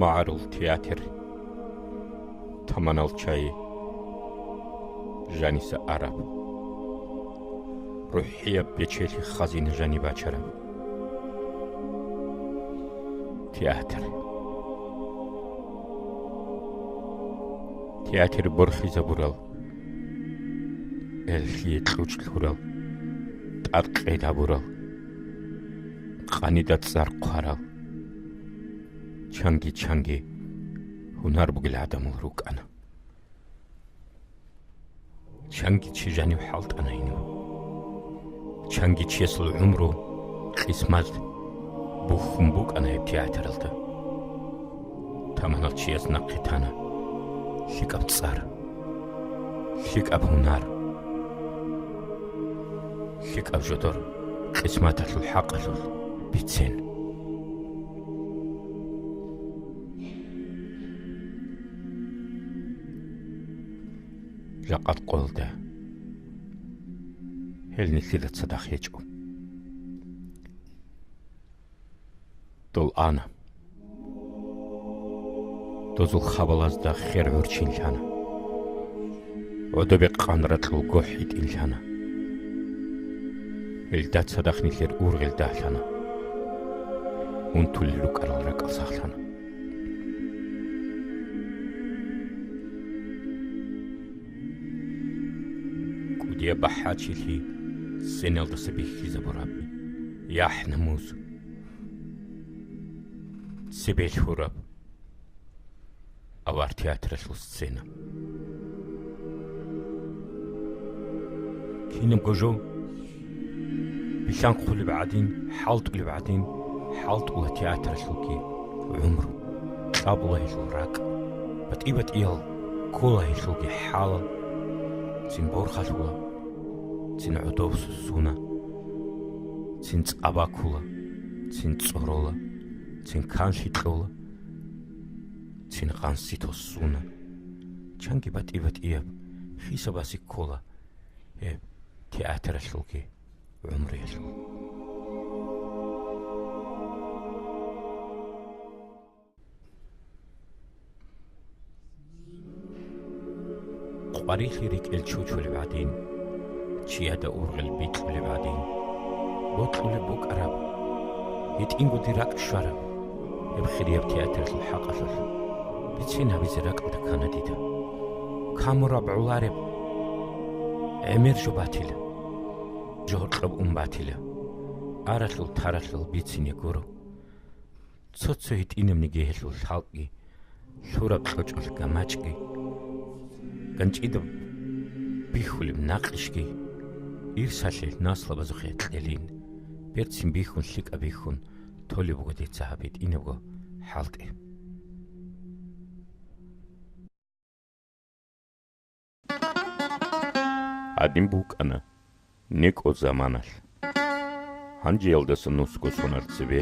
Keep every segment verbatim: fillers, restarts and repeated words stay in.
МагӀарул театр. Таманал чай. Жаниса араб. РухӀияб бечелъи хазина жаниб бачараб. Театр. Театр борхизабурал, гӀеллъие кьучӀ лъурал, тӀад къед гьабурал, къанида цӀар хъварал, чанги-чанги гьунар бугел гӀадамал рукӀана. Чанги чи жанив хӀалтӀана гьенив. Чанги чиясул гӀумру, къисмат бухьун букӀана гьеб театралда. Таманал чияс нахъе тана лъикӀаб цӀар, лъикӀаб гьунар, лъикӀаб жодор къисматалъул хӀакъалъулъ бицен. Жакъа къоялда гьел нилъеда цадахъ гьечӀо. Дол ана. Дозул хабалазда хер гӀурчин лъана. ГӀодобе къан ракьул гохӀ гьитӀин лъана. Гьелда цадахъ нилъер ургъел дагьлъана. Унтулел рукӀарал ракӀал сахлъана. КӀудияб бахӀарчилъи сценалдаса бихьизабураб, яхӀ-намус, цебе лъураб авар театралъул сцена. Кинабго жо билълъанхъулеб гӀадин, хӀалтӀулеб гӀадин, хӀалтӀула театралъулги гӀумру, кьабула гьелъул ракӀ, батӀи-батӀиял ккола гьелъулги хӀалал, цин борхалъула, цин гӀодов сусуна, цин цӀа бакула, цин цӀорола, цин канлъи кьола, цин гъанси тосуна. Чанги батӀи-батӀияб хисабасе ккола гьеб театралъулги гӀумруялъул. Къварилъи рекӀел чучулеб гӀадин, чияда ургъел бикьулеб гӀадин, бокьулеб букӀараб, гьитӀинго дир ракӀ щвараб гьеб хирияб театралъул хӀакъалъулъ бицен гьабизе ракӀалда ккана дида. Камураб гӀолареб гӀемер жо батила, жо гьоркьоб ун батила, аралъул-таралъул бицине гуро. Цо-цо гьитӀинабниги гьелъул лъалкӀги, лъураб кьочӀолъ гамачӀги, ганчӀидаб бихьулеб накъишги, ирсалъе наслабазухъе кьелин, берцин бихьун, лъикӀаб бихьун толеб буго дица гьаб гьитӀинабго хӀалтӀи. Гьадин букӀана некӀо заманалъ. Гьанжеялдаса нусго сонал цебе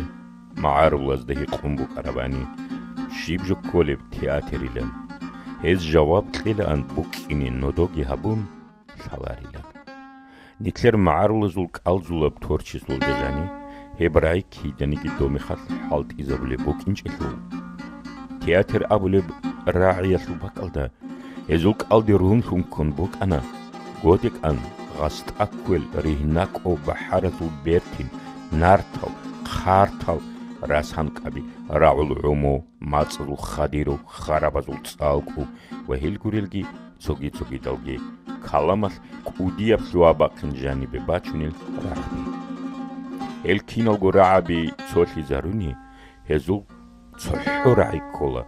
магӀарулазда гьикъун букӀарабани, щиб жо кколеб театрилан. Гьез жаваб кьелаан букӀине нодоги гьабун лъаларилан. Нилъер магӀарулазул кӀалзулаб творчествоялда жаниб гьеб рагӀи киданиги доб мехалъ хӀалтӀизабулеб букӀинчӀелъул. Театр абулеб рагӀиялъул бакӀалда гьезул кӀалде рунлъун ккун букӀана: годекӀан, гъастӀа кквел, ригьнакӀо бахӀаразул бертин, нартал, хъартал, расанкъаби, рагӀул гӀуму, мацӀазул хадиру, харабазул цӀалкӀу ва гьел гурелги цоги-цогидалги каламалъ кӀудияб лъугьа-бахъин жанибе бачунел рагӀаби. Гьел киналго рагӀаби цолъизаруни, гьезул цохӀо рагӀи ккола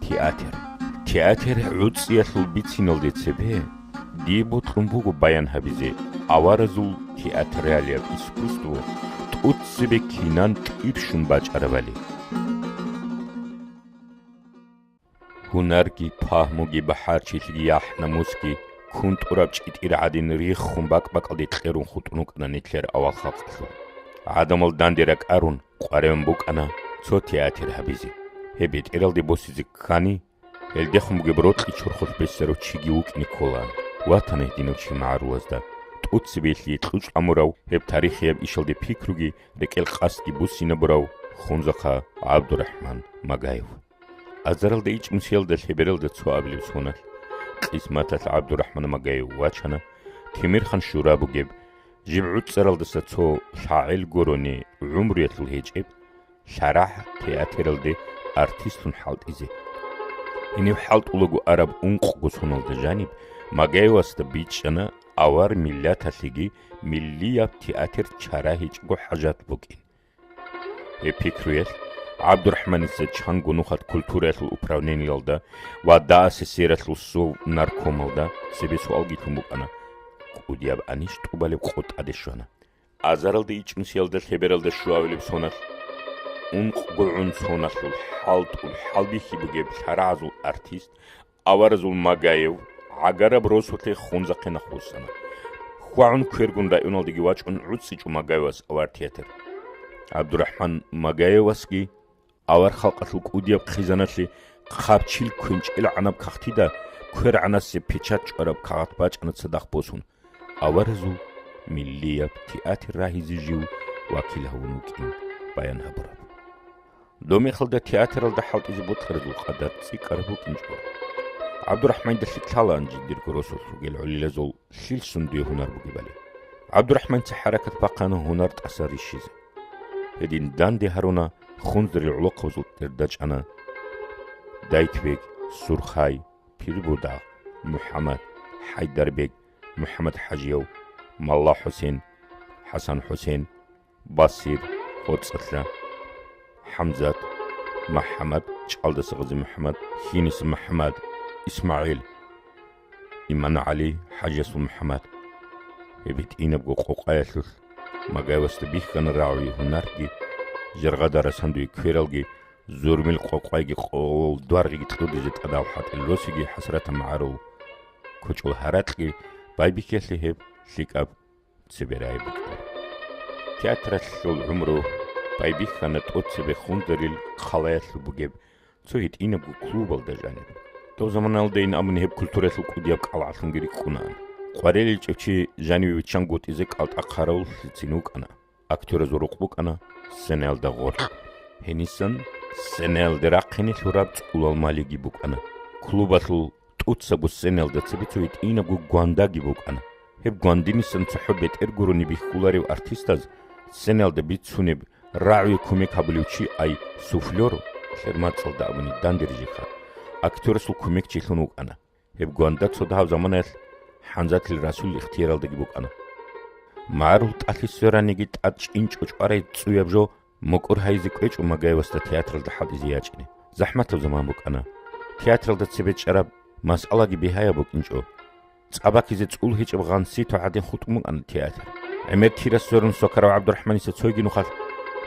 театр. Театр гӀуцӀиялъул бициналде цебе дие бокьун буго баян гьабизе аваразул театралияб искусство тӀоцебе кинан тӀибщун бачӀарабали. Гьунарги, пагьмуги, бахӀарчилъиги, яхӀ-намусги кунтӀураб чӀитӀир гӀадин риххун бакӀ-бакӀалде кьерун хутӀун рукӀана нилъер авал халкъалъул. ГӀадамал данде ракӀарун къваригӀун букӀана цо театр гьабизе. Гьеб бетӀералде босизе ккани, гьелдехун бугеб рокьи чорхолъ бесарав чиги вукӀине кколаан. Ватана гьединав чи магӀарулазда, тӀоцебе лъие кьучӀ амурав, гьеб тарихияб ишалде пикруги рекӀел къасдги буссинабурав, Хунзахъа ГӀабдурахӀман Магаев. Азаралда ичӀнусиялда лъебералда цо абилеб соналъ, къисматалъ ГӀабдурахӀман Магаев вачана, Темирхан Шура бугеб, жиб гӀуцӀаралдаса цо лъагӀел гурони гӀумруялъул гьечӀеб, ЛъарагӀ театралде артистлъун хӀалтӀизе. Гьенив хӀалтӀулаго араб ункъго соналда жаниб Магаевасда бичӀчӀана авар миллаталъеги миллияб театр чара гьечӀого хӀажат букӀин. Гьеб пикруялъ ГӀабдурахӀманица чанго нухалъ культураялъул управлениялда ва ДАССР-алъул Совнаркомалда цебе суалги лъун букӀана, кӀудияб анищ тӀубалеб къо тӀаде щвана. Азаралда ичӀнусиялда лъебералда щуабилеб соналъ, ункъго гӀун соналъул хӀалтӀул хӀалбихьи бугеб лъарагӀазул артист, аваразул Магаев, гӀагараб росулъе Хунзахъе нахъвуссана. ХьвагӀун квергун районалдеги вачӀун гӀуцӀичӀо Магаевас авар театр. ГӀабдурахӀман Магаевасги авар халкъалъул кӀудияб хъизаналъе хъабчил квенчӀел гӀанаб кагътида квергӀанасе печат чӀвараб кагъат бачӀана цадахъ босун, аваразул миллияб театр рагьизе жив вакил гьавун вукӀин баян гьабураб. Доб мехалда театралда хӀалтӀизе бокьаразул къадар цӀикӀкӀараб букӀинчӀо. ГӀабдурахӀманидалъе лъалаан жиндирго росулъ ругел гӀолилазул лъил сундуе гьунар бугебали. ГӀабдурахӀманица хӀаракат бахъана гьунар тӀаса рищизе. Гьедин данде гьаруна, Хунзарил гӀолохъабазул тӀерда чӀана Дайтбек, Сурхай, Пирбудагъ, МухӀаммад, ХӀайдарбек, МухӀаммад-ХӀажияв, Малла-ХӀусен, ХӀасан-ХӀусен, Басир, ГьоцӀалъа, ХӀамзат, МахӀаммад, ЧӀалдаса Гъази-МухӀаммад, Хьиниса МухӀаммад, ИсмагӀил, ИмангӀали, ХӀажиясул МухӀаммад. Гьеб гьитӀинабго къокъаялъулъ Магаевасда бихьана рагӀуе гьунарги, жергъада расандуе квералги, зурмил къокъайги къолол дваргъиги кьурдизе тӀадал хӀатӀил росиги хӀасратаб магӀарул кочӀол гьаракьги байбихьиялъе гьеб лъикӀаб цебе рагӀи букӀана. Театралъул гӀумру байбихьана тӀоцебе Хунзарил хъалаялъул бугеб цо гьитӀинабго клубалда жаниб. Доб заманалдайин абуни гьеб культураялъул кӀудияб кӀалгӀалъунги рикӀкӀунаан. Къварилел чӀев чи жаниве виччан гутӀизе кӀалтӀа хъаравуллъицин вукӀана. Актёразул рукъ букӀана сценаялда гъоркь. Гьенисан сценаялде рахъине лъураб цӀулал малиги букӀана. Клубалъул тӀуцабго сценаялда цебе цо гьитӀинабго гвандаги букӀана. Гьеб гвандинисан цохӀо бетӀер гурони бихьуларев артистаз сценаялда бицунеб рагӀуе кумек гьабулев чи, ай суфлёр, лъер мацӀалда абуни дандержиха, актёрасул кумекчилъун вукӀана. Гьеб гванда цо дагьаб заманаялъ ХӀамзатил Расул ихтияралдаги букӀана. МагӀарул тӀалъи свераниги тӀад чӀинчӀо чӀварай цӀуяб жо мукӀур гьайизе кӀвечӀо Магаевасда театралда хӀалтӀизе ячӀине. ЗахӀматаб заман букӀана. Театралда цебе чӀараб масъалаги бигьаяб букӀинчӀо. ЦӀа бакизе цӀул гьечӀеб гъанситу гӀадин хутӀун букӀана театр. ГӀемер тирас сверун свакарав ГӀабдурахӀманица цойги нухалъ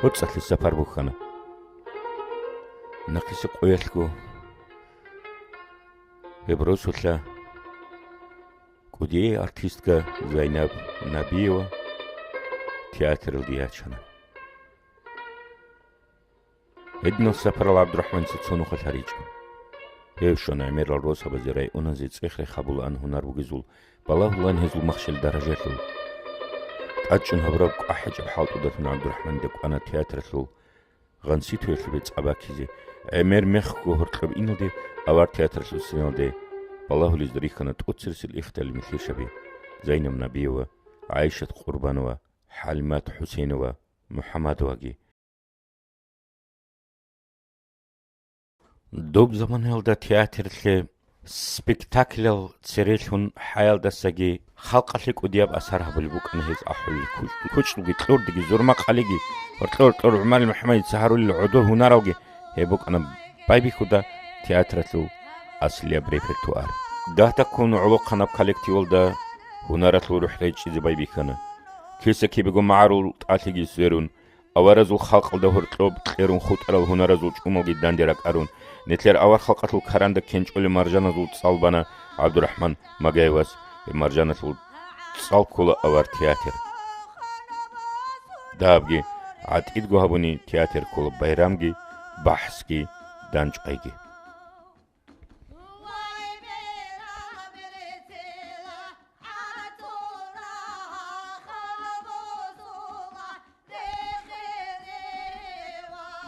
ГьоцӀалъе сапар бухьана. Нахъисеб къоялъго гьеб росулъа кӀудияй артистка Зайнаб Набиева театралде ячана. Гьединал сапарал ГӀабдурахӀманица цо нухалъ гьаричӀо. Гьев щвана гӀемерал росабазе, районазе цӀех-рех гьабулаан гьунар бугезул, балагьулаан гьезул махщел даражалъул. ТӀадчӀун гьабураб кӀвахӀичӀеб хӀалтӀудалъун ГӀабдурахӀманида кӀвана театралъул гъанситуялъубе цӀа бакизе. ГӀемер мехго гьоркьоб иналде авар театралъул сценалде балагьулезда рихьана тӀоцересел ихдалил михьишаби: Зайнаб Набиева, ГӀайшат Къурбанова, ХӀалимат ХӀусейнова, МухӀаммадоваги. Доб заманаялда театрлъи спектаклял церелъун хӀаялдасаги халкъалъе кӀудияб асар гьабулеб букӀана гьез ахӀулел кучӀ-, кучӀалги, кьурдиги, зурма-къалиги, гьоркьор-гьоркьор ГӀумарил МухӀамадица гьарулел гӀодор-гьунаралги. Гьеб букӀана байбихьуда театралъул аслияб репертуар. Дагьдаккун гӀолохъанаб коллективалда гьунаралъул рухӀ речӀчӀизе байбихьана. Киса-кибего магӀарул тӀалъиги сверун, аваразул халкъалда гьоркьоб кьерун хутӀарал гьунаразул чӀумалги данде ракӀарун, нилъер авар халкъалъул каранда кенчӀолеб маржаналъул цӀал бана ГӀабдурахӀман Магаевас. Гьеб маржаналъул цӀал ккола авар театр. Дагьабги гӀатӀидго гьабуни, театр ккола байрамги, бахӀсги, дандчӀвайги.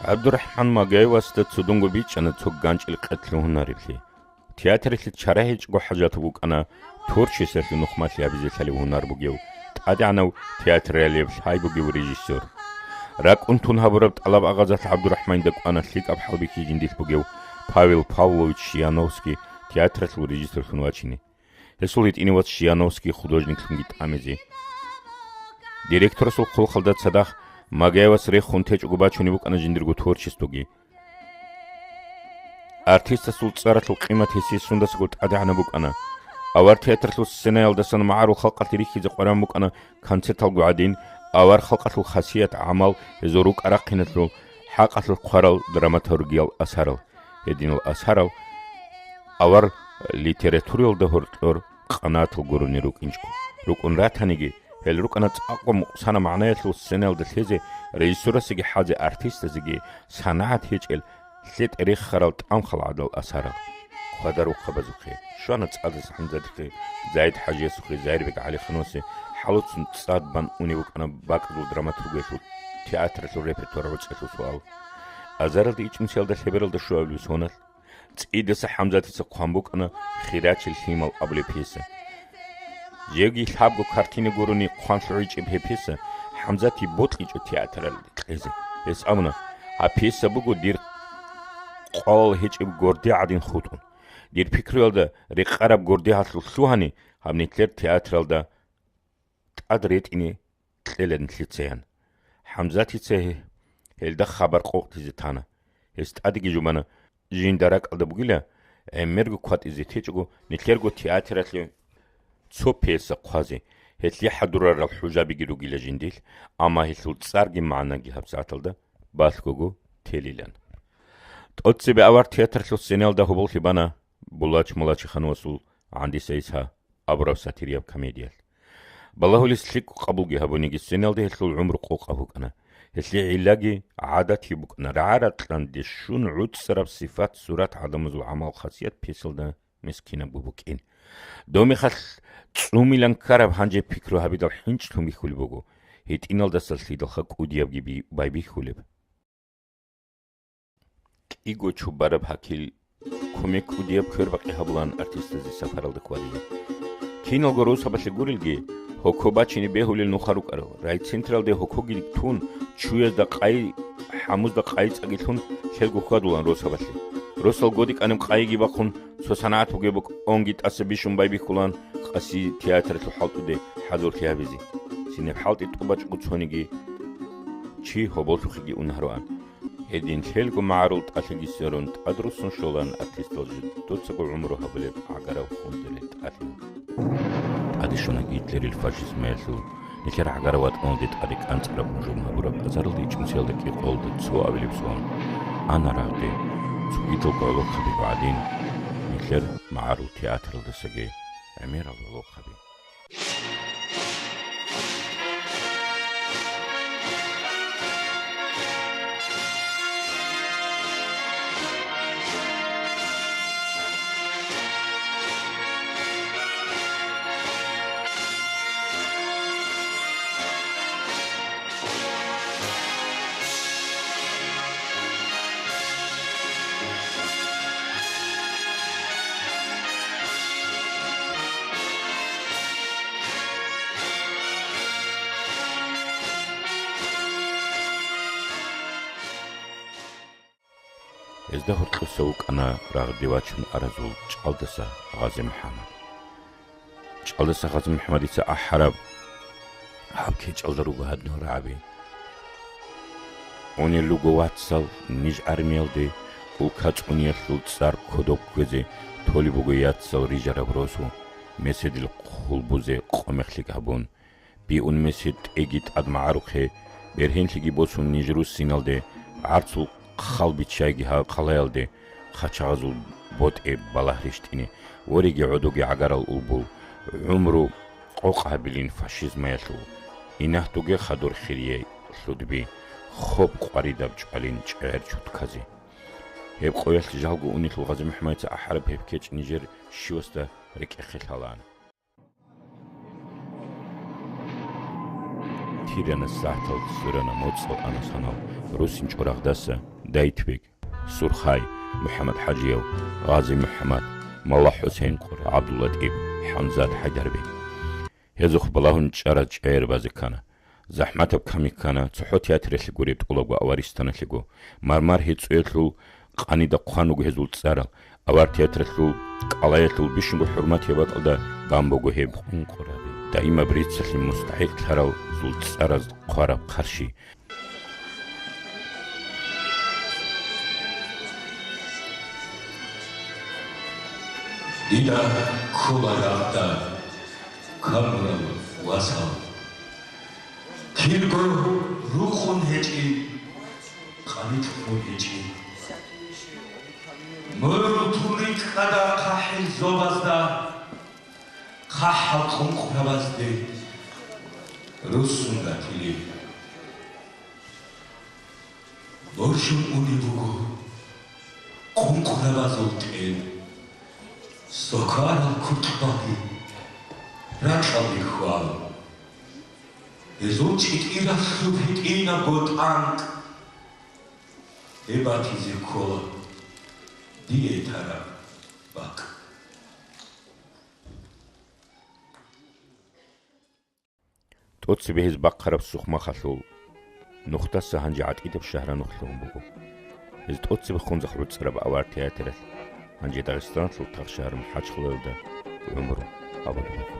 ГӀабдурахӀман Магаевасда цудунго бичӀчӀана цо ганчӀил къетлъи гьунариблъи. Театралъе чара гьечӀого хӀажатаб букӀана творчествоялъе нухмалъи гьабизе лъалеб гьунар бугев, тӀадегӀанав театралияб лъай бугев режиссер. РакӀун тун гьабураб тӀалаб Агъазат ГӀабдурахӀманидда кӀвана лъикӀаб хӀалбихьи жиндилъ бугев Павел Павлович Шияновский театралъул режиссерлъун вачине. Гьесул гьитӀинав вац Шияновский художниклъунги тӀамизе. Директорасул хъулухъалда цадахъ Магаевас рехун течӀого бачунеб букӀана жиндирго творчествоги. Артистасул цӀаралъул къимат гьесие сундасаго тӀадегӀанаб букӀана. Авар театралъул сценаялдасан магӀарул халкъалъе рихьизе къваригӀун букӀана концерталго гӀадин, авар халкъалъул хасият-гӀамал, гьезул рукӀа-рахъиналъул хӀакъалъулъ хъварал драматургиял асарал. Гьединал асарал авар литератураялда гьоркьор къанагӀатал гурони рукӀинчӀо. РукӀун ратаниги, гьел рукӀана цӀакъго мукъсана магӀнаялъул сценаялда лъезе, режиссерасеги хӀазе, артистазеги санагӀат гьечӀел, лъетӀе рехарал тӀамхал гӀадал асарал. Хъвадарухъабазухъе, Щвана ЦӀадаса ХӀамзатихъе, ЗагӀид-ХӀажиясухъе, Загьирбек ГӀалихановасе хӀалуцун цӀад бан унеб букӀана бакӀалъул драматургиялъул театралъул репертуар гӀуцӀелъул суал. Азаралда ичӀнусиялда лъебералда щуабилеб соналъ ЦӀидаса ХӀамзатица хъван букӀана «Хирачил лъимал» абулеб пьеса. Жеги лъабго картина гурони хъван лъугӀичӀеб гьеб пьеса ХӀамзатие бокьичӀо театралде кьезе. Гьес абуна, гьаб пьеса буго дир къвалал гьечӀеб горде гӀадин хутӀун. Дир пикруялда рекъараб горде гьалъул лъугьани, гьаб нилъер театралда тӀад ретӀине кьела нилъецаян. ХӀамзатица гье-, гьелда хабар къокълъизе тана. Гьес тӀадеги жубана, жинда ракӀалда бугила, гӀемерго кватӀизе течӀого нилъерго театралъе цо пьеса хъвазе, гьелъие хӀадурарал хӀужабиги ругила жиндилъ, амма гьелъул цӀарги магӀнаги гьабсагӀаталда балъгого телилан. ТӀоцебе авар театралъул сценалда гьоболлъи бана Булач Мулачихановасул «ГӀандиса ГӀиса» абураб сатирияб комедиялъ. Балагьулес лъикӀго къабулги гьабуниги, сценалда гьелъул гӀумру къокъаб букӀана. Гьелъие гӀиллаги гӀадатги букӀана, рагӀа-ракьанде щун гӀуцӀараб сифат-сурат, гӀадамазул гӀамал-хасият пьесалда мискинабго букӀин. Доб мехалъ цӀумилан ккараб гьанже пикру гьабидал хӀинчӀлъун бихьулеб буго, гьитӀиналдаса лъидалха кӀудиябги би-, байбихьулеб. КӀиго чубараб гьакил кумек кӀудияб квербакъи гьабулаан артистазе сапаралда хьвадизе. Киналго росабалъе гурелги, гьоко бачине бегьулел нуха рукӀарал, райцентралде гьокоги тун, чуязда къай, хӀамузда къайи цӀаги лъун, лъелго хьвадулаан росабалъе. Росал годикӀаниб къайиги бахъун, цо санагӀат бугеб букӀонги тӀаса бищун байбихьулаан къаси театралъул хӀалтӀуде хӀадурлъи гьабизе. Цинаб хӀалтӀи тӀубачӀого цониги чи гьоболлъухъеги ун гьароан. Гьедин лъелго магӀарул тӀалъиги сверун, тӀадруссун щолаан артистал жидецаго гӀумру гьабулеб гӀагарав хундерел тӀалъи. ТӀаде щвана Гитлерил фашизмаялъул нилъер гӀагарав ватӀаналде тӀаде кӀанцӀараб гьужум гьабураб азаралда ичӀнусиялда кӀикъоялда цо абилеб суал. Ана рагъде, цогидал гӀолохъаби гӀадин, нилъер магӀарул театралдасаги гӀемерал гӀолохъаби. Гьезда гьоркьоса вукӀана рагъде вачун аразул ЧӀалдаса ГъазимухӀаммад. ЧӀалдаса ГъазимухӀаммадица ахӀараб гьаб кечӀалда руго гьадинал рагӀаби. Унел руго вацал ниж армиялде, улка цӀуниялъул цӀар кодоб кквезе толеб буго яцал рижараб росу, меседил хъулбузе къо-мехлъи гьабун, биун месед тӀеги тӀад магӀарухъе, бергьенлъиги босун ниж руссиналде, гӀарцул хъал биччайги гьал хъалаялде, хъачагъазул ботӀе балагь рещтӀине, вореги гӀодоги гӀагарал улбул, гӀумру къокъ гьабилин фашизмаялъул, инагь дуге хадур хирияй лъудби, хоб къваридаб чӀвалин чӀегӀер чутказе. Гьеб къоялъ жалго унелъул ГъазимухӀаммадица ахӀараб гьеб кечӀ нижер щивасда рекӀехъе лъалаан. Кирана сагӀатал цӀурана моцӀал анасанал русин чӀурагъдаса Дайтбек, Сурхай, МухӀаммад-ХӀажияв, Гъази-МухӀаммад, Малла-ХӀусен, ГӀабдуллатӀиб, ХӀамзат, ХӀайдарбек. Гьезухъ балагьун чӀарал чӀегӀер базе ккана. ЗахӀматаб ками ккана, цохӀо театралъе гуреб тӀолабго аваристаналъего, мармар гьецӀоялъул къанида хъван руго гьезул цӀарал, авар театралъул кӀалаялъул бищунго хӀурматияб бакӀалда бан буго гьеб. Даимаб риццалъе мустахӀикълъарал зул цӀараз хъвараб хъарщи. Дида ккола рагъда камурал васал. Кирго рукъун гьечӀин, къанилъун гьечӀин. Мурул тун рикӀкӀада хъахӀил зобазда, хъахӀал къункърабазде руссун ратили. Борщун унеб буго къункърабазул тӀел, сокарал кутӀбаги ракьалде хьвал. Гьезул чӀикӀиралъуб гьитӀинабго тӀанкӀ, гьеб батизе ккола дие тараб бакӀ. ТӀоцебе гьез бахъараб Сухмахалъул нухдаса гьанже гӀатӀидаб шагьранухъ лъугьун буго. Гьез тӀоцебе хунзахъ гӀуцӀараб авар театралъ, гьанже Дагъистаналъул тахшагьар МахӀачхъалаялда гӀумру гьабулеб буго.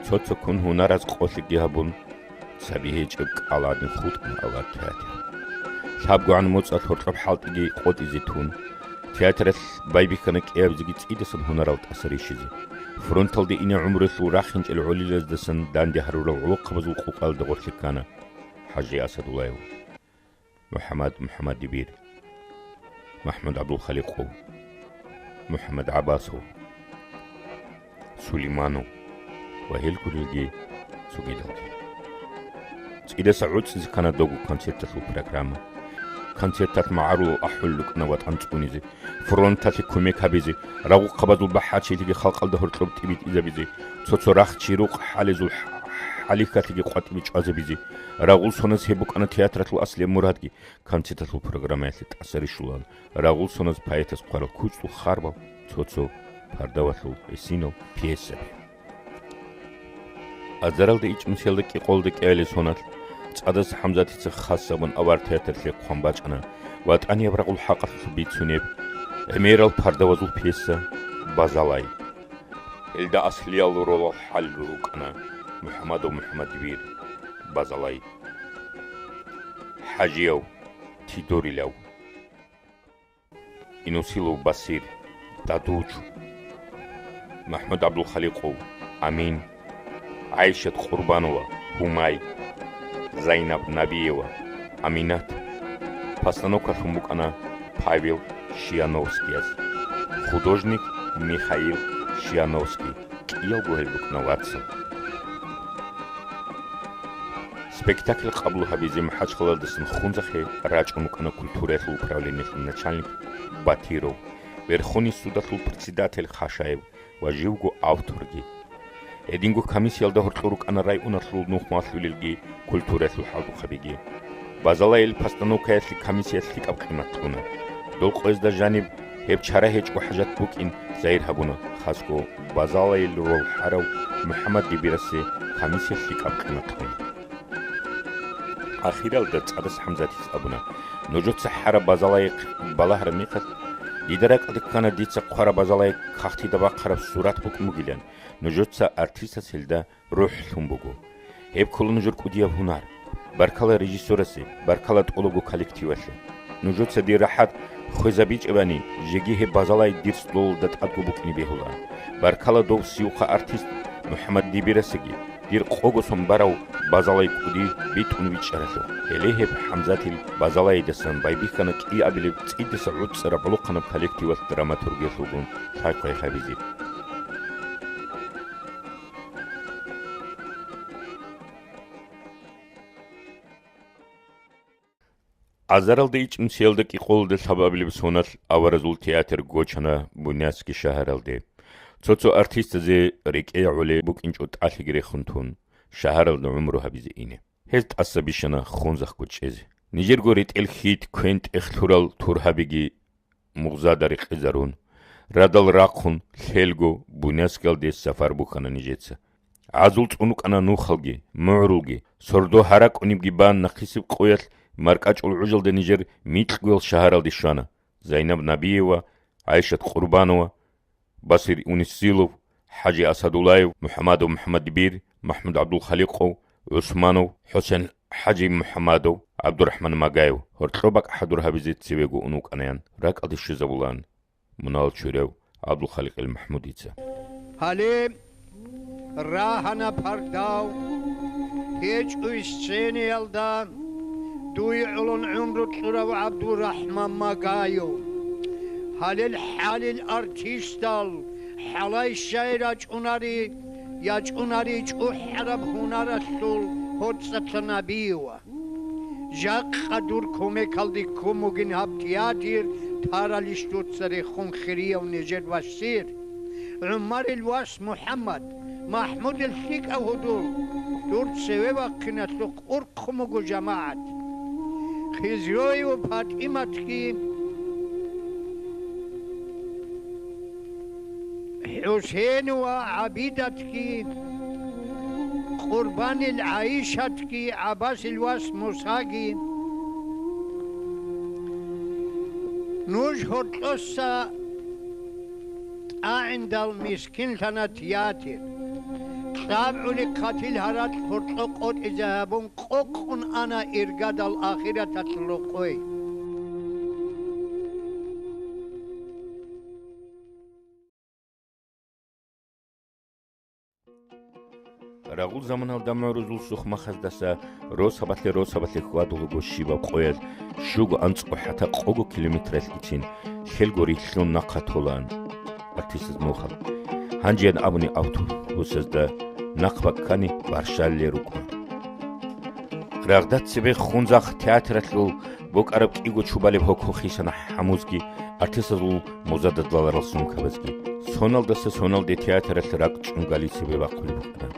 Цо-цо ккун гьунараз къолъиги гьабун, цаби гьечӀеб кӀаладин хутӀана авар театр. ЛъабгогӀан моцӀалъ гьоркьоб хӀалтӀиги къотӀизе тун, театралъ байбихьана кӀиабизеги цӀидасан гьунарал тӀаса рищизе. Фронталде ине гӀумруялъул рахинчӀел гӀолилаздасан данде гьарурал гӀолохъабазул къукъалда гъорлъе ккана ХӀажи Асадуллаев, МухӀаммад МухӀаммаддибир, МахӀмуд ГӀабдулхаликъов, МухӀаммад ГӀаббасов, Сулейманов ва гьел гурелги цогидалги. ЦӀидаса гӀуцӀизе ккана дого концерталъул программа. Концерталъ магӀарулал ахӀулел рукӀана ватӀан цӀунизе, фронталъе кумек гьабизе, рагъухъабазул бахӀарчилъиги халкъалда гьоркьоб тӀибитӀизабизе, цо-цо рахчи-рукъ хӀалезул хӀ-, хӀалихьалъиги къватӀибе чӀвазабизе. Рагъул соназ гьеб букӀана театралъул аслияб мурадги. Концерталъул программаялъе тӀаса рищулаан, рагъул соназ поэтас хъварал куцӀул харбал, цо-цо пардавалъул гӀисинал пьесаби. Азаралда ичӀнусиялда кӀикъолда кӀиабилеб соналъ ЦӀадаса ХӀамзатица хас абун авар театрлъи хъван бачӀана ВатӀанияб рагъул хӀакъалъулъ бицунеб гӀемерал пардавазул пьеса «Базалай». Гьелда аслиял ролал хӀаллу рукӀана МухӀаммадов МухӀаммаддибир, Базалай, ХӀажияв, Тидорилав, Инусилов Басир, Дадуч, МахӀмуд ГӀабдулхаликъов, Амин, ГӀайшат Къурбанова, Гьумай, Зайнаб Набиева, Аминат. Постановкалъун букӀана Павел Шияновскияс, художник Михаил Шияновский, кӀиялго гьел рукӀана вацал. Спектакль къабул гьабизе МахӀачхъалаялдасан Хунзахъе рачӀун рукӀана культураялъул управлениялъул начальник Батиров, Верховный судалъул председатель Хашаев ва живго авторги. Гьединго комиссиялда гьоркьор рукӀана районалъул нухмалъулелги, культураялъул хӀалбухъабиги. Базалайил постановкаялъе комиссия лъикӀаб къимат кьуна. Дол къоязда жаниб гьеб чара гьечӀого хӀажат букӀин загьир гьабуна, хасго Базалайил рол хӀарав МухӀаммаддибирасе комиссия лъикӀаб къимат кьуна. Ахиралда ЦӀадаса ХӀамзатица абуна: «Нужеца хӀараб Базалайихъ балагьараб мехалъ, дида ракӀалде ккана дица хъвараб Базалай кагътида бахъараб сурат букӀун бугилан, нужеца артистас гьелда рухӀ лъун буго. Гьеб ккола нужер кӀудияб гьунар. Баркала режиссёрасе, баркала тӀолабго коллективалъе. Нужеца дир рахӀат хвезабичӀебани, жеги гьеб Базалай дир столалда тӀадго букӀине бегьула. Баркала дов сиухъа артист МухӀаммаддибирасеги, дир къого сон барав Базалай кӀуди битӀун вичӀчӀаралъухъ». Гьеле гьеб ХӀамзатил Базалайидасан байбихьана кӀиабилеб цӀидаса гӀуцӀараб гӀолохъанаб коллективалъ драматургиялъулгун лъай-хъвай гьабизе. Азаралда ичӀнусиялда кӀикъоялда лъабабилеб соналъ аваразул театр гочана Буйнакский шагьаралде. Цо-цо артистазе рекӀее гӀолеб букӀинчӀо тӀалъиги рехун тун, шагьаралда гӀумру гьабизе ине. Гьез тӀаса бищана Хунзахго чӀезе. Нижерго ретӀел-хьит, квен-тӀех лъурал тургьабиги мугъзада рекъезарун, радал рахъун, лъелго Буйнакскалде сапар бухьана нижеца. ГӀазул цӀун рукӀана нухалги, мугӀрулги, сордо гьаракӀунебги бан нахъисеб къоялъ маркӀачӀул гӀужалда нижер микьгоял шагьаралде щвана: Зайнаб Набиева, ГӀайшат Къурбанова, Басир Унисилов, ХӀажи Асадуллаев, МухӀамадов МухӀамадбир, МахӀмуд ГӀабдулхаликъов, ГӀусманов, ХӀусен ХӀажи МухӀамадов, ГӀабдурахӀман Магаев, гьоркьоб бакӀ хӀадур гьабизе цевего ун вукӀана, ян ракӀалде щвезабулаан мунагьал чурав ГӀабдулхаликъил МахӀмудица. Гьале рагьана пардав, гьечӀо сценаялда дуе гӀолон гӀумру кьурав ГӀабдурахӀман Магаев. Гьалел хӀалил артистал хӀалай щай рачӀунари, ячӀунари чӀухӀараб гьунаралъул гьоцӀалъа Набиева. Жакъа дур кумекалде ккун бугин гьаб театр, таралищ дуца рехун хирияв нижер васир. ГӀумарил вас МухӀаммад, МахӀмудил лъикӀав гьудул, дур цеве вахъиналъухъ урхъун буго жамагӀат. Хизроева ПатӀиматги, ХӀусейнова ГӀабидатги, Къурбанил ГӀайшатги, ГӀаббасил вас Мусаги. Нуж гьоркьоса тӀагӀиндал мискинлъана театр. КьабгӀули хъатил гьаракь гьоркьо къотӀизе гьабун, къокъун ана иргадал ахираталъул рокъой. Рагъул заманалда мугӀрузул сухъмахъаздаса росабалъе-росабалъе хьвадулаго щибаб къоялъ щуго анцӀго хӀатта къого километралъ бицин, лъелго рилълъун нахъа толаан артистаз нухал. Гьанжеян абуни автобусазда нахъ баккани барщалле рукӀун. Рагъда цебе Хунзахъ театралъул бокӀараб кӀиго чубалеб гьоко хисана хӀамузги, артистазул музададаларал сумкабазги. Соналдаса соналде театралъ ракӀчӀун гали цебе бахъулеб букӀана.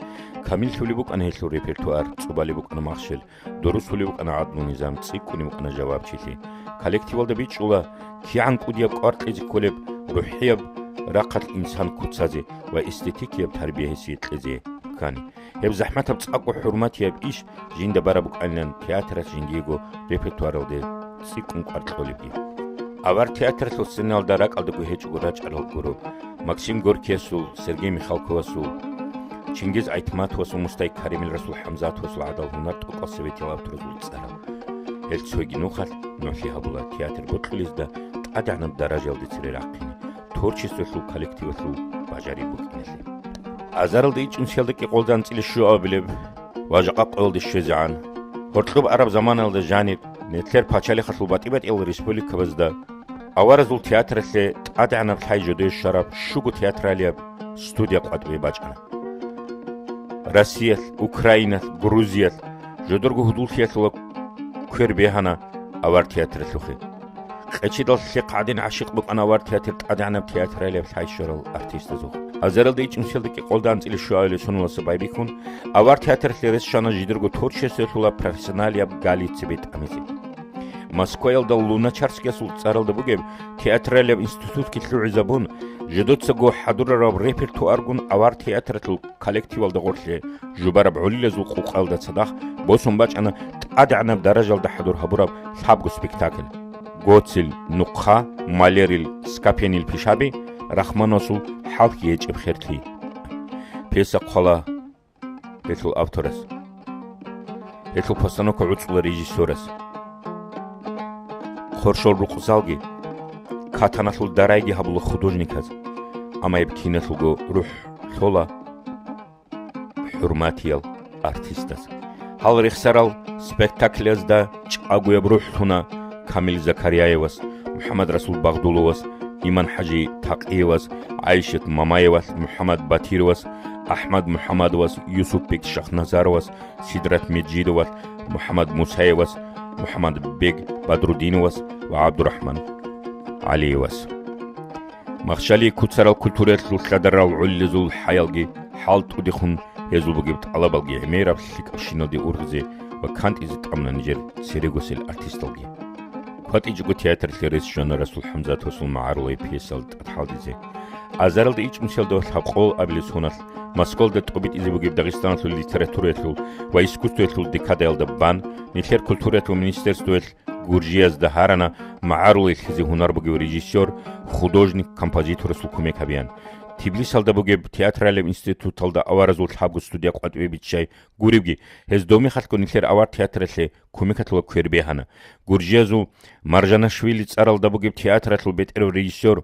Камиллъулеб букӀана гьелъул репертуар, цӀубалеб букӀана махщел, дурусулеб букӀана гӀадлу-низам, цӀикӀкӀунеб букӀана жавабчилъи. Коллективалда бичӀчӀула кигӀан кӀудияб кӀвар кьезе кколеб, рухӀияб рахъалъ инсан куцазе ва эстетикияб тарбия гьесие кьезе ккани. Гьеб захӀматаб цӀакъго хӀурматияб иш жинда бараб букӀанилан театралъ жиндиего репертуаралде цӀикӀкӀун кӀвар кьолебги. Авар театралъул сценалда ракӀалдаго гьечӀого рачӀарал гуро Максим Горькиясул, Сергей Михалковасул, Чингиз Айтматовасул, Мустай Каримил, Расул ХӀамзатовасул гӀадал гьунар тӀокӀал советиял авторазул цӀарал. Гьел цоги нухалъ нугӀлъи гьабула театр бокьулезда тӀадегӀанаб даражаялде цере рахъине, творчествоялъул коллективалъул бажари букӀиналъе. Азаралда ичӀнусиялда кӀикъоялда анцӀила щуабилеб ва жакъа къоялде щвезегӀан, гьоркьоб араб заманаялда жаниб, нилъер пачалихъалъул батӀи-батӀиял республикабазда аваразул театралъе тӀадегӀанаб лъай жодое щвараб щуго театралияб студия къватӀибе бачӀана. Россиялъ, Украиналъ, Грузиялъ жодорго гьудуллъиялъула квер бегьана авар театралъухъе. Къечедал лъихъ гӀадин гӀащикъ букӀана авар театр тӀадегӀанаб театралияб лъай щварал артистазухъ. Азаралда ичӀнусиялда кӀикъоялда анцӀила щуабилеб соналдаса байбихьун, авар театралъе рес щвана жидерго творчествоялъула профессионалияб гали цебе тӀамизе. Москваялда Луначарскиясул цӀаралда бугеб театралияб институтги лъугӀизабун, жидецаго хӀадурараб репертуаргун авар театралъул коллективалда гъорлъе жубараб гӀолилазул къукъаялда цадахъ босун бачӀана тӀадегӀанаб даражалда хӀадур гьабураб лъабго спектакль: Гоцил нухъа, Малерил скапенил пишаби, Рахманасул хӀалхьи гьечӀеб херлъи. Пьеса хъвала гьелъул авторас. Гьелъул постановка гӀуцӀула режиссерас. Хъоршол рукъзалги, катаналъул дарайги гьабула художниказ, амма гьеб киналъулго рухӀ лъола хӀурматиял артистаз. Гьал рехсарал спектакльязда чӀагояб рухӀ лъуна Камил Закарияевас, МухӀаммадрасул Багъдуловас, Иман-хӀажи Такъиевас, ГӀайшат Мамаевас, МухӀаммад Батировас, АхӀмад МухӀаммадовас, Юсупбек Шахназаровас, Сидрат Межидовас, МухӀаммад Мусаевас, МухӀаммадбек Бадрудиновас ва ГӀабдурахӀман ГӀалиевас. Махщалие куцарал культураялъул лъадарал гӀолилазул хӀаялги хӀалтӀудехун Гьезул бугеб тӀалабалги гӀемераб лъикӀабщиналде ургъизе ва кантӀизе тӀамуна нижер церегосел артисталги. КватӀичӀого театралъе рес щвана Расул ХӀамзатовасул МагӀарулай пьесал тӀад хӀалдизе. Азаралда ичӀнусиялда ва лъабкъоялда абилеб соналъ, Москвалда тӀобитӀизе бугеб Дагъистаналъул литератураялъул ва искусствоялъул декадаялда бан, нилъер культураялъул министерствоялъ Гуржиязда гьарана магӀарулай лъезе гьунар бугев режиссер, художник, композиторасул кумек гьабеян. Тбилисалда бугеб театралияб институталда аваразул лъабго студия къватӀибе биччай гуревги, гьез дов мехалъго нилъер авар театралъе кумекалъула квер бегьана. Гуржиязул Маржанашвили цӀаралда бугеб театралъул бетӀерав режиссер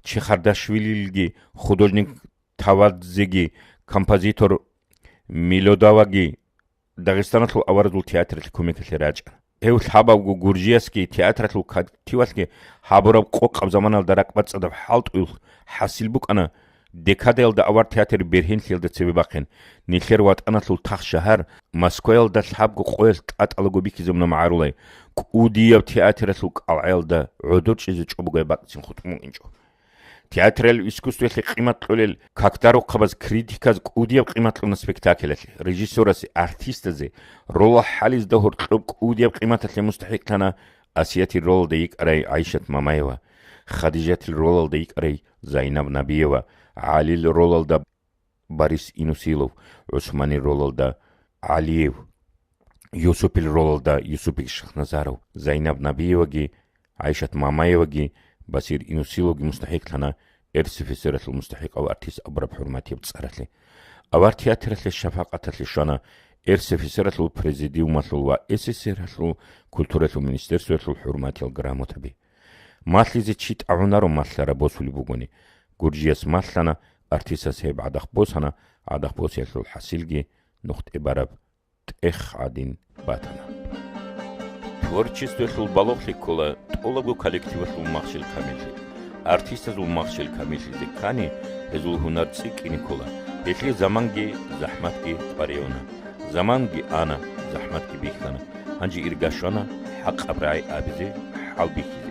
Чехардашвилилги, художник Тавадзеги, композитор Милодаваги Дагъистаналъул аваразул театралъе кумекалъе рачӀана. Гьев лъабавго Гуржиясги театралъул коллективалъги гьабураб къокъаб заманалда ракӀбацӀцӀадаб хӀалтӀуялъ хӀасил букӀана, декадаялда авар театр бергьенлъиялда цебе бахъин, нилъер ватӀаналъул тахшагьар Москваялда лъабго къоялъ тӀатӀалаго бихьизабуна магӀарулай, кӀудияб театралъул кӀалгӀаялда гӀодор чӀезе чӀобогай бакӀцин хутӀун букӀинчӀо. Театралияб искусствоялъе къимат кьолел какдарухъабаз, критиказ кӀудияб къимат кьуна спектакльалъе, режиссерасе, артистазе, ролал хӀализда гьоркьоб кӀудияб къиматалъе мустахӀикълъана Асиятил ролалда йикӀарай ГӀайшат Мамаева, Хадижатил ролалда йикӀарай Зайнаб Набиева, ГӀалил ролалда Борис Инусилов, ГӀусманил ролалда ГӀалиев, Юсупил ролалда Юсупик Шихназаров, Зайнаб Набиеваги, ГӀайшат Мамаеваги, Басир Инусиловги мустахӀикълъана РСФСР-алъул мустахӀикъав артист абураб хӀурматияб цӀаралъе. Авар театралъе шафакъаталъе щвана РСФСР-алъул президиумалъул ва СССР-алъул культураялъул министерствоялъул хӀурматиял грамотаби. Малъизе чи тӀагӀунаро малъараб босулеб бугони, Гуржияс малъана, артистас гьеб гӀадахъ босана, гӀадахъ босиялъул хӀасилги нухде бараб тӀех гӀадин батана. Творчествоялъул балугълъи ккола тӀолабго коллективалъул махщел камиллъи. Артистазул махщел камиллъизе ккани, гьезул гьунар цӀикӀкӀине ккола. Гьелъие заманги захӀматги къваригӀуна. Заманги ана, захӀматги бихьана. Гьанже ирга щвана хӀакъаб рагӀи абизе, хӀал бихьизе.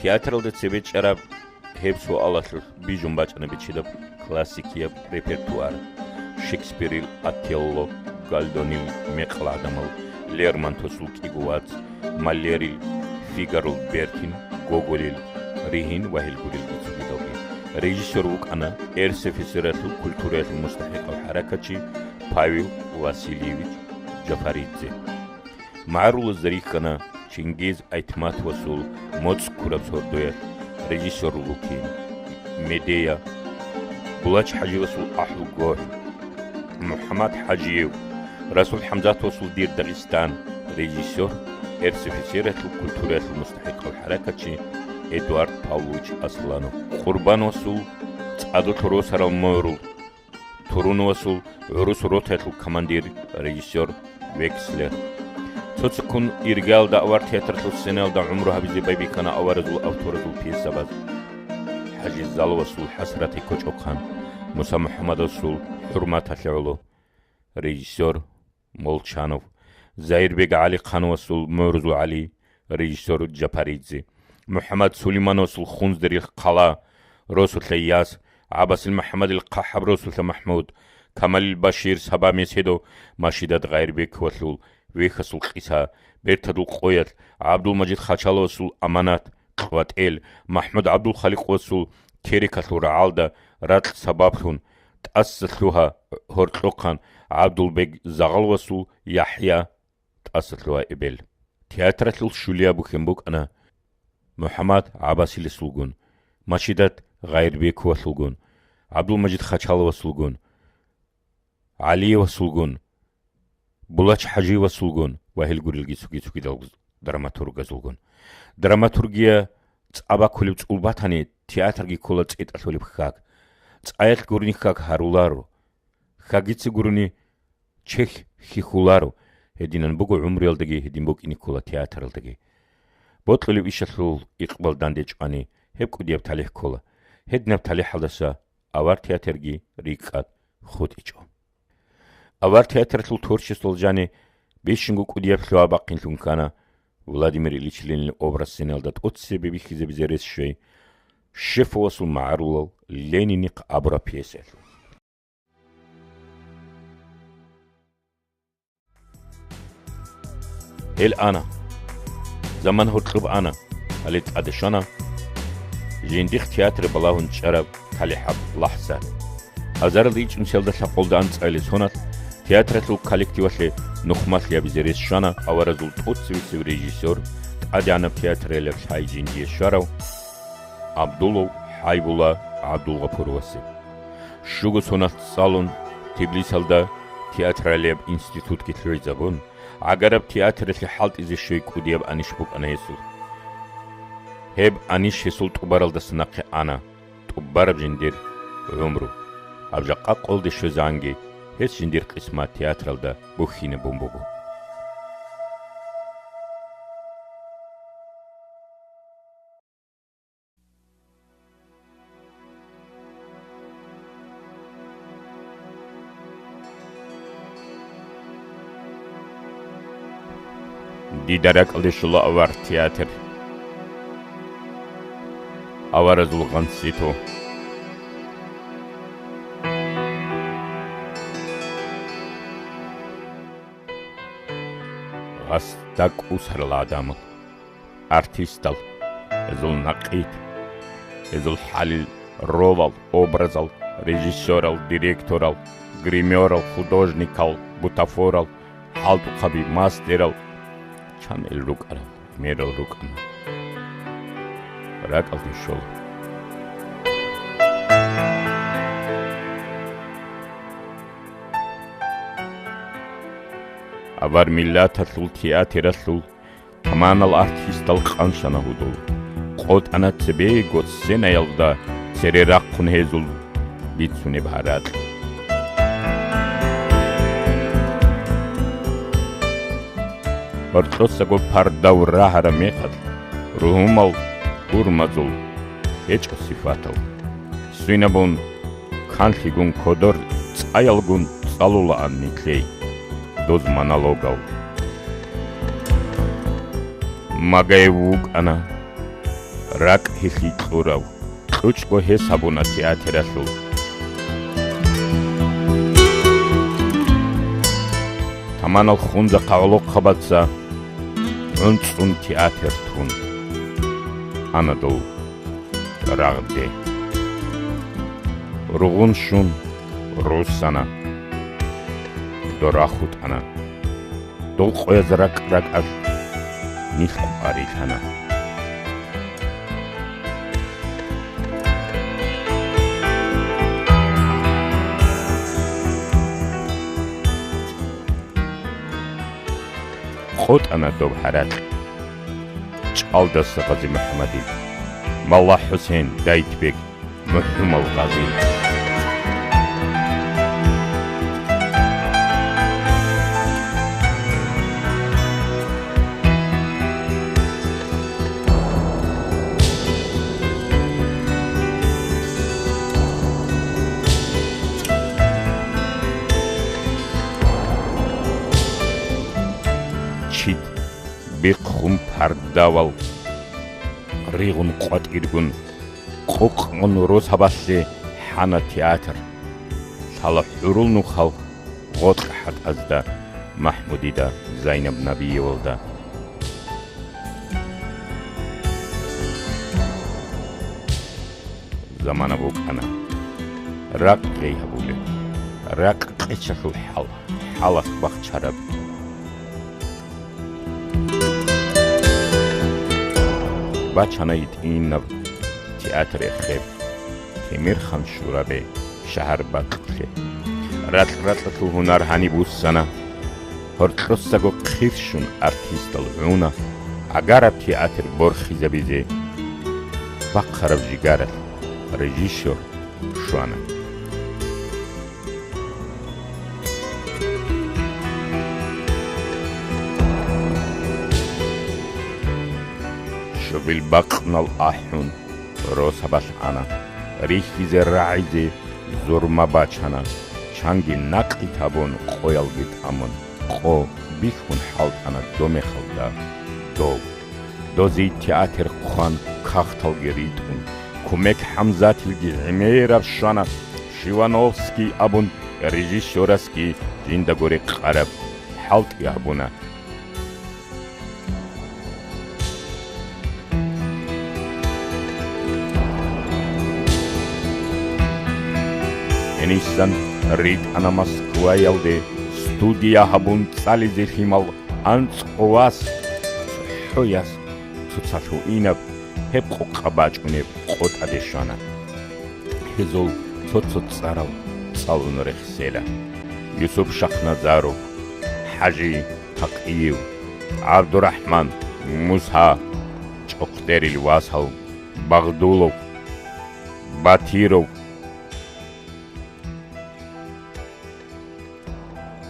Театралда цебе чӀараб гьеб суалалъулъ бижун бачӀана бичидаб классикияб репертуар: Шекспирил Отелло, Гольдонил Мекъал гӀадамал, Лермонтовасул КӀиго вац, Мольерил Фигарол бертин, Гоголил Ригьин ва гьел гурелги цогидалги. Режиссер вукӀана РСФСР-алъул культураялъул мустахӀикъав хӀаракатчи Павел Васильевич Джафаридзе. МагӀарулазда рихьана Чингиз Айтматовасул «МоцӀ ккураб сордоялъ», режиссер Лукин, Медея, Булач ХӀажиевасул «АхӀулгохӀ», МухӀаммад ХӀажиев, Расул ХӀамзатовасул «Дир Дагъистан», режиссер, РСФСР-алъул культураялъул мустахӀикъав хӀаракатчи Эдуард Павлович Асланов, Къурбановасул «ЦӀадулъ росарал морул», Туруновасул «ГӀурус ротаялъул командир», режиссер Векслер. Цо-цоккун иргаялда авар театралъул сценаялда гӀумру гьабизе байбихьана аваразул авторазул пьесабаз: ХӀажи Заловасул «ХӀасрати кочӀохъан», Муса МухӀаммадовасул «ХӀурматалъе гӀоло», режиссер Молчанов, Заирбег ГӀалихъановасул «МугӀрузул ГӀали», режиссер Джапаридзе, МухӀаммад Сулеймановасул «Хунздерил хъала», «Росулъа яс», ГӀаббасил МухӀаммадил «ХъахӀаб Росулъа МахӀмуд», Камалил Башир «Саба меседо», Машидат Гъайрбековалъул «Вехьасул къиса», «Бертадул къоялъ», ГӀабдулмажид Хачаловасул «Аманат», «КьватӀел», МахӀмуд ГӀабдулхаликъовасул «Терекалъул рагӀалда», «Ракь сабаблъун», «ТӀаса лъугьа», «ГьоркьохъанӀ», ГӀабдулбег Загъаловасул «ЯхӀя», «ТӀаса лъугьа эбел». Театралъул щулияб бухьен букӀана МухӀаммад ГӀаббасиласулгун, Машидат Гъайрбековалъулгун, ГӀабдулмажид Хачаловасулгун, ГӀалиевасулгун, Булач ХӀажиевасулгун ва гьел гурелги цоги-цогидал драматургазулгун. Драматургия цӀа бакулеб цӀул батани, театрги ккола цӀетӀалъулеб хьаг. ЦӀаялъ гурони хьаг гьаруларо. Хьагица гурони чехь хьихьуларо. Гьединан буго гӀумруялдаги, гьедин букӀине ккола театралдаги. Бокьулеб ишалъул икъбал данде чӀвани, гьеб кӀудияб талихӀ ккола. Гьединаб талихӀалдаса авар театрги рикӀкӀад хутӀичӀо. Авар театралъул творчествоялъ жани бищунго кӀудияб лъугьа-бахъинлъун ккана Владимир Ильич Ленинил образ сценаялда тӀоцебе бихьизабизе рес щвей Шефовасул магӀарулал «Ленинихъ» абураб пьесаялъул. Гьел ана. Заман гьоркьоб ана, гьале тӀаде щвана жиндихъ театр балагьун чӀараб талихӀаб лахӀза. Азарилда ичӀнусиялда лъабкъоялда анцӀила соналъ театралъул коллективалъе нухмалъи гьабизе рес щвана аваразул тӀоцевесев режиссер, тӀадегӀанаб театралияб лъай жиндие щварав Абдулов ХӀайбулла ГӀабдулгъапуровасе. Щуго соналъ цӀалун, Тбилисалда театралияб институтги лъугӀизабун, гӀагараб театралъе хӀалтӀизе щвей кӀудияб анищ букӀана гьесул. Гьеб анищ гьесул тӀубаралдаса нахъе ана, тӀубараб жиндир гӀумру. Гьаб жакъа къолде щвезегӀанги гьес жиндир къисмат театралда бухьинабун буго. Дида ракӀалде щола авар театр. Аваразул гъанситу. Гъасда кӀусарал гӀадамал. Артистал, гьезул накъит, гьезул хӀалил ролал, образал, режиссерал, директорал, гримерал, художникал, бутафорал, хӀалтӀухъаби, мастерал, чан ил рукӀарал, мерал рукӀана. РакӀалде щола. Авар миллаталъул театралъул таманал артистал къанщана гьудул. КъотӀана цебего сценаялда цере рахъун гьезул бицунеб гьаракь. Гьоркьосаго пардав рагьараб мехалъ, ругьумал гьурмазул гьечӀо сипатал. Свинабун, канлъигун кодор цӀаялгун цӀалулаан нилъее доз монологал. Магаев вукӀана ракӀ гьелъие кьурав, кьучӀго гьес гьабуна театралъул. Таманал хунзахъа гӀолохъабаца гӀунцӀун театр тун. Ана дов рагъде. Ругъун щун руссана. Дора хутӀана. Дол къояз ракӀ-ракӀалъ нилъ къварилъана. КъотӀана доб гьаракь. ЧӀалдаса Гъази МухӀамадил, Малла ХӀусен, Дайтбек, МухӀумал Гъази. Чид бихъун пардавал ригъун къватӀиргун, къукъун росабалъе хӀана театр. Лъала хӀурул нухал гъоркь хӀатӀазда, МахӀмудида, Зайнаб Набиевалда. Замана букӀана. Ракъ гъей гьабулеб. Ракъ къечалъул хӀал, хӀалалъ бахчараб. Бачана гьитӀинаб театр эхеб, Темирхан Шурабе шагьар бакьулъе. Ракь-ракьалъул гьунар гьаниб буссана. Гьоркьосаго хъирщун артистал гӀуна, гӀагараб театр борхизабизе бахъараб жигаралъ режиссер щвана. Щобил бакънал ахӀун, росабалъ ана, рихьизе рагӀизе зурма бачана, чанги накъи табун, къоялги тӀамун, къо бихьун хӀалтӀана домехалда дов. Дозие театр хъван, кагъталги ритӀун, кумек ХӀамзатилги гӀемераб щвана, Шивановский абун режиссерасги жиндаго рекъараб хӀалтӀи гьабуна. Гьенисан ритӀана Москваялде студия гьабун цӀализе лъимал анцӀго вас, цохӀо яс цоцалъув инаб гьеб къокъа бачӀунеб къо тӀаде щвана. Гьезул цо-цо цӀарал цӀалун рехсела: Юсуп Шахназаров, ХӀажи Такъиев, ГӀабдурахӀман, Муса, чӀухъдерил васал, Багъдулов, Батиров.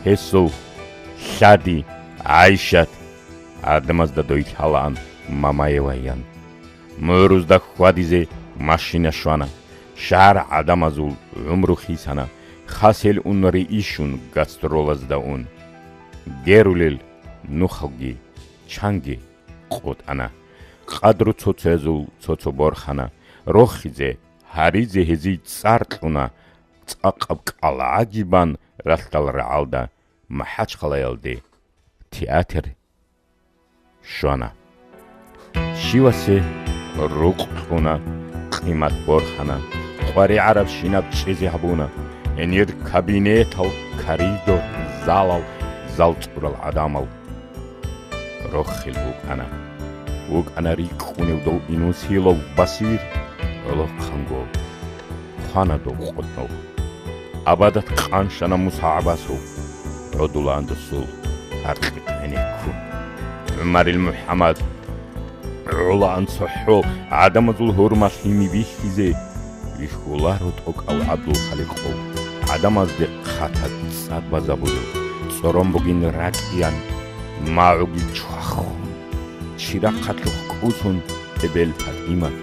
Гьесул лъади ГӀайшат, гӀадамазда дой лъалаан Мамаеваян. МугӀрузда хьвадизе машина щвана. Шагьар гӀадамазул гӀумру хисана, хасел ун рейишун гастролазда ун. Герулел нухалги чанги къотӀана. Къадру цоцоязул цо-цо борхана. Рохизе, гьаризе гьезие цӀар кьуна. ЦӀакъаб кӀалгӀаги бан ралъдал рагӀалда МахӀачхъалаялде театр щвана. Щивасе рукъ кьуна, къимат борхана, къваригӀарабщинаб чӀезе гьабуна, гьенир кабинетал, коридор, залал, зал цӀурал гӀадамал. Рохел букӀана. ВукӀана рикӀкӀунев дов Инусилов Басир, гӀолохъанго хъвана дов къотӀнов. Абадат къаншана Муса ГӀабасов, гӀодулаан досул гьаркьихъ гӀенеккун. ГӀумарил МухӀаммад гӀолаан цохӀо гӀадамазул гьурмалъ гьими бихьизе вихьуларо тӀокӀав ГӀабдулхаликъов, гӀадамазде хъатад цӀад базабулев, цӀорон бугин ракӀиян, магӀуги чвахун, чирахъалъухъ кӀусун, эбел ПатӀимат,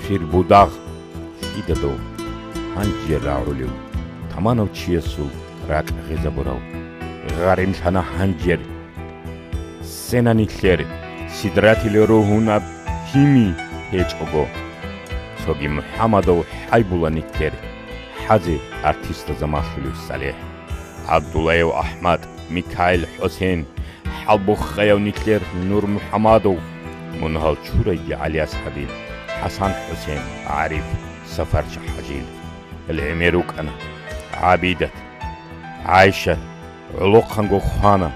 Фирбудагъ, лъидадав гьанже рагӀулев, таманав чиясул ракь гъезабурав, гъаримлъана гьанжер. Сцена нилъер, Сидратил ругьунаб гьими гьечӀого, цоги МухӀаммадов хӀайбула нилъер, хӀазе артистазда малъулев СалихӀ, ГӀабдуллаев АхӀмад, Микаил ХӀусен, хӀалбухъаяв нилъер НурмухӀаммадов, мун гьал чурайги ГӀалияс ХӀабиб, ХӀасан ХӀусен, ГӀариф, Сафарча ХӀажил. Гьел гӀемер рукӀана ГӀабидат, ГӀайшат, гӀолохъанго хъвана,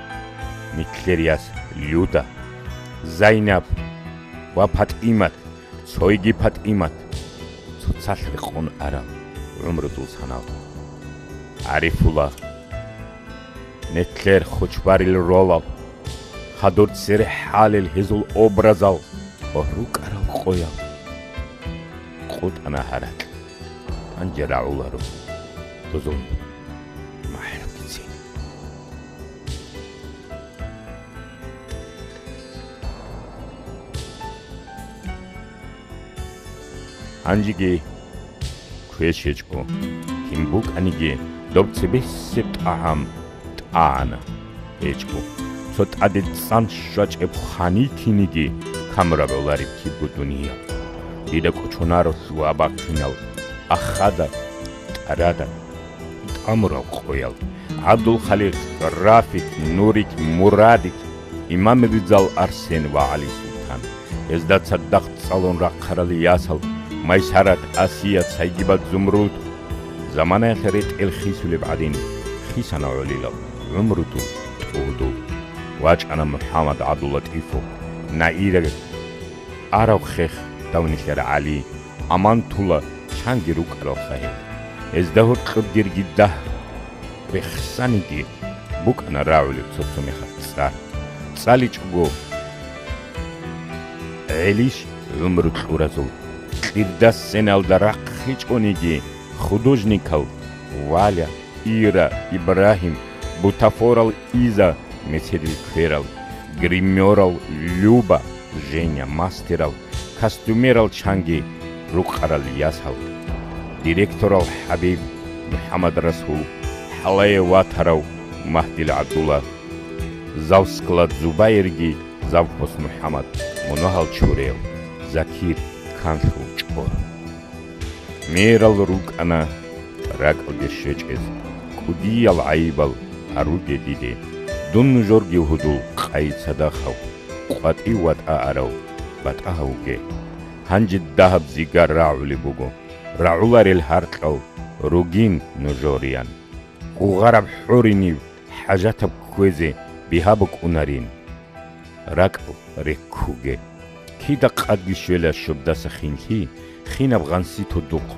нилъер яс Люда, Зайнаб ва ПатӀимат, цойги ПатӀимат, цоцалъ рекъон арал гӀумрудул санал. ГӀарифула, нилъер хучбарил ролал, хадур цере хӀалел гьезул образал ва рукӀарал къоял. КъотӀана гьаракь. Гьанже рагӀуларо дозул махӀрабицин. Гьанжеги квеш гьечӀо, кин букӀаниги доб цебесеб тӀагӀам тӀагӀана гьечӀо. Цо тӀаде цӀан щвачӀеб хани киниги камураб гӀолареб кибго дуниял. Дида кӀочонаролъ ва абахъинал, ахада, тӀарада, тӀамурал къоял: ГӀабдулхаликъ, Рафик, Нурик, Мурадик, имамризал Арсен ва ГӀалисултан. Гьезда цадахъ цӀалун рахъарал ясал: Майсарат, Асия, цайгибат Зумруд. Заманаялъ ретӀел хисулеб гӀадин, хисана гӀолилал гӀумрудул тӀугьдул. ВачӀана МухӀаммад ГӀабдуллатӀифов, Наира, арав хех давнилъер ГӀали, Амантула, чанги рукӀаралха гьел. Гьезда гьоркьоб дирги дагь рехсаниги букӀана рагӀулеб цо-цо мехалъ цӀар. ЦӀаличӀого гӀелищ гӀумру кьуразул, кьирда сценалда рахъичӀониги художникал Валя, Ира, Ибрагьим, бутафорал Иза, мецерил кверал, гримерал Люба, Женя, мастерал, костюмерал чанги рукъарал ясал, директорал ХӀабиб, МухӀаммад Расул, хӀалае ватарав Магьдил ГӀабдулла, завсклад Зубайрги завхоз МухӀаммад, мунагьал чураяв Закир, канлъул чӀор. Мерал рукӀана ракӀалде щвечӀез, кӀудиял гӀайибал гьаруге диде. Дун нужерги гьудул къайи цадахъав, къватӀив ватӀа арав, батӀа гьавуге. Гьанже дагьаб зигар рагӀулеб буго, рагӀуларел гьаркьал ругин нужориян. Гъугъараб хӀоринив хӀажатаб кквезе бигьа букӀунарин. РакӀал реккуге. Кида къадги щвела щобдаса хинлъи, хинаб гъанси тодухъ.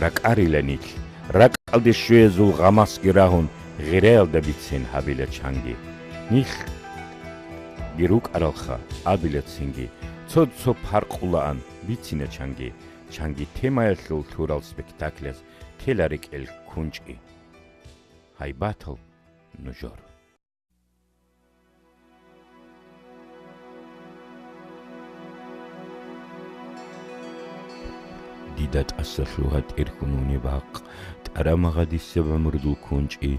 РакӀарила нилъ, ракӀалде щвеязул гъамасги рагьун, гъираялда бицен гьабила чанги. Нилъги рукӀаралха, абила цинги, цо-цо паркъулаан бицина чанги, чанги темаялъул лъурал спектаклаз тела рекӀел кунчӀи. Гьайбатал нужер. Дида тӀаса лъугьа тӀерхьун унеб бакъ, тӀарамагъадисеб гӀумрудул кунчӀи.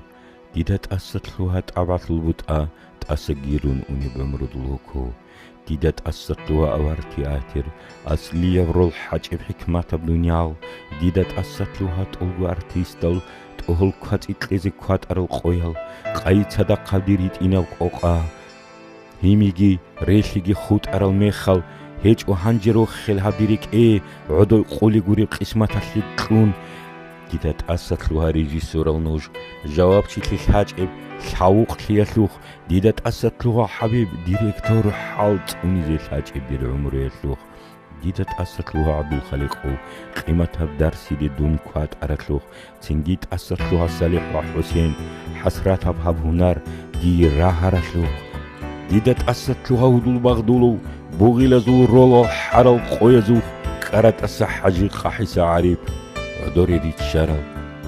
Дида тӀаса лъугьа тӀабалъул бутӀа, тӀаса гирун унеб гӀумрудул гьоко. Дида тӀаса лъугьа авар театр, аслияб роль хӀачӀеб хӀикматаб дуниял. Дида тӀаса лъугьа тӀолго артистал, тӀогьол квацӀи кьезе кватӀарал къоял, къайи цадахъаб дир гьитӀинаб къокъа. Гьимиги, релъиги хутӀарал мехал, гьечӀо гьанже рохел гьаб дир рекӀее, гӀодой къулей гуреб къисматалъе кьун. Дида тӀаса лъугьа режиссерал нуж, жавабчилъи лъачӀеб лъавукълъиялъухъ, дида тӀаса лъугьа, ХӀабиб, директор, хӀал цӀунизе лъачӀеб дир гӀумруялъухъ. Дида тӀаса лъугьа, ГӀабдулхаликъов, къиматаб дарсиде дун кватӀаралъухъ, цинги тӀаса лъугьа, СалихӀ ва ХӀусен, хӀасратаб гьаб гьунар дие рагьаралъухъ. Дида тӀаса лъугьа, Гьудул Багъдулов, бугъилазул ролал хӀарал къоязухъ, КӀаратӀаса ХӀажи, КъахӀиса ГӀариф, гӀодоре риччарал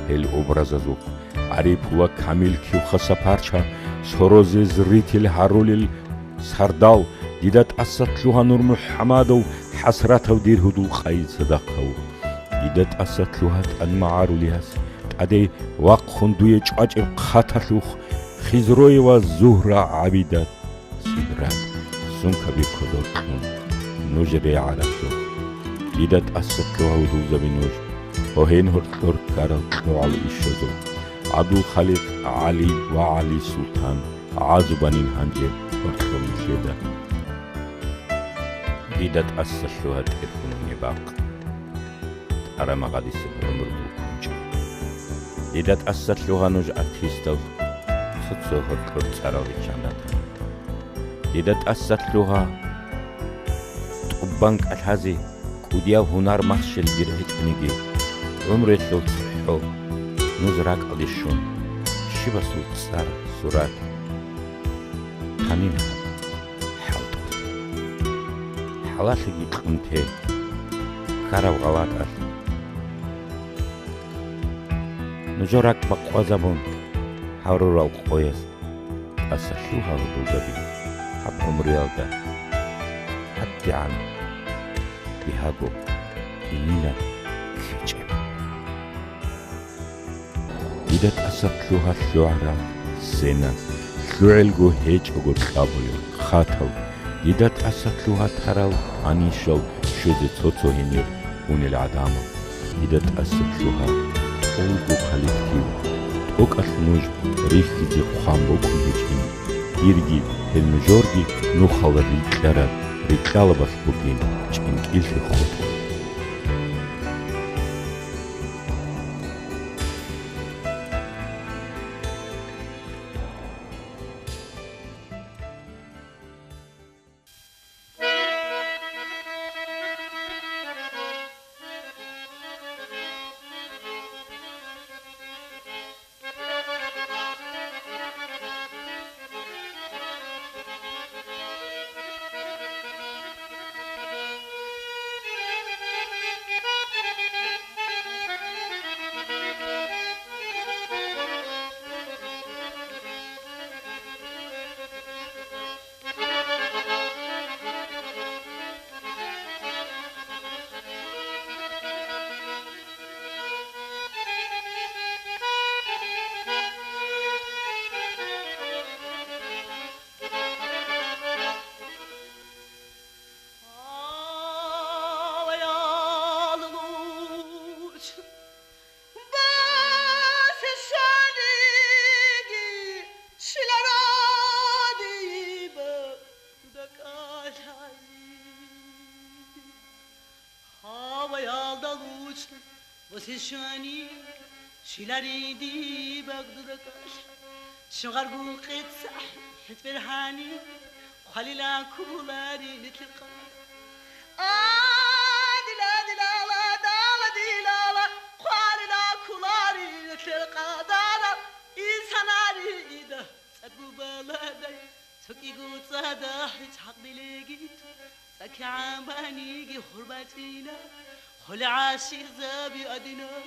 гьел образазухъ. ГӀарифула камил кивха Сапарча, сорозе зритель гьарулел сардал, дида тӀаса лъугьа, Нурмухьамадов, хӀасратав дир Гьудул къайи цадахъав. Дида тӀаса лъугьа, ТӀанмагӀарулияс, тӀаде вахъун дуе чӀвачӀеб хъаталъухъ, Хизроева Зугьра, ГӀабидат, Сидрат, сумка бихъудал кьун, нуж регӀаралъухъ. Дида тӀаса лъугьа, гьудулзаби, нуж, гьогьен гьоркьор ккарал кьогӀал ишазухъ, ГӀабдулхаликъ, ГӀали ва ГӀалисултан гӀазубанин гьанже гьоркьор нилъеда. Дида тӀаса лъугьа тӀерхьун унеб бакъ, тӀарамагъадисеб гӀумрудул кунчӀи. Дида тӀаса лъугьа, нуж артистал, цо-цо гьоркьор цӀарал риччан ратани. Дида тӀаса лъугьа, тӀубан кӀалъазе кӀудияв гьунар махщел дир гьечӀониги, гӀумруялъул цохӀо нуж ракӀалде щун, щибасул цӀар, сурат танин гьаб хӀалтӀуса. ХӀалалъиги кьун те ккараб гъалатӀалъ. Нужер ракӀ бакъвазабун гьарурал къояз тӀаса лъугьа, гьудулзаби, гьаб гӀумруялда гьадигӀан бигьаго, гьенила ккечӀеб. Дида тӀаса лъугьа, лъугӀараб сцена, лъугӀелго гьечӀого кьабулел хъатал, дида тӀаса лъугьа, тарал гьанишал щвезе цо-цо гьенир унел гӀадамал, дида тӀаса лъугьа, тӀолго коллектив, тӀокӀалъ нуж рихьизе хъван букӀун гьечӀин, дирги гьел нужерги нухал рикьараб рикьалабалъ бугин чӀинкӀиллъи хутӀун. Гьаваялда лучӀ Босещани, шилариди багдуракалъ, шугъаргу къецахӀ хӀетӀбергьани, хъвалила кколари нилъер къадар. А, дила, дилала, дала, дилала, хъвалила кколари нилъер къадар, инсанари ида цӀакъ баладай. Цо кӀиго цӀадахъ гьич хӀакъ дилегит, цӀакъ гӀаманиги хурбатӀина, хъули гӀасизаби гьадинал,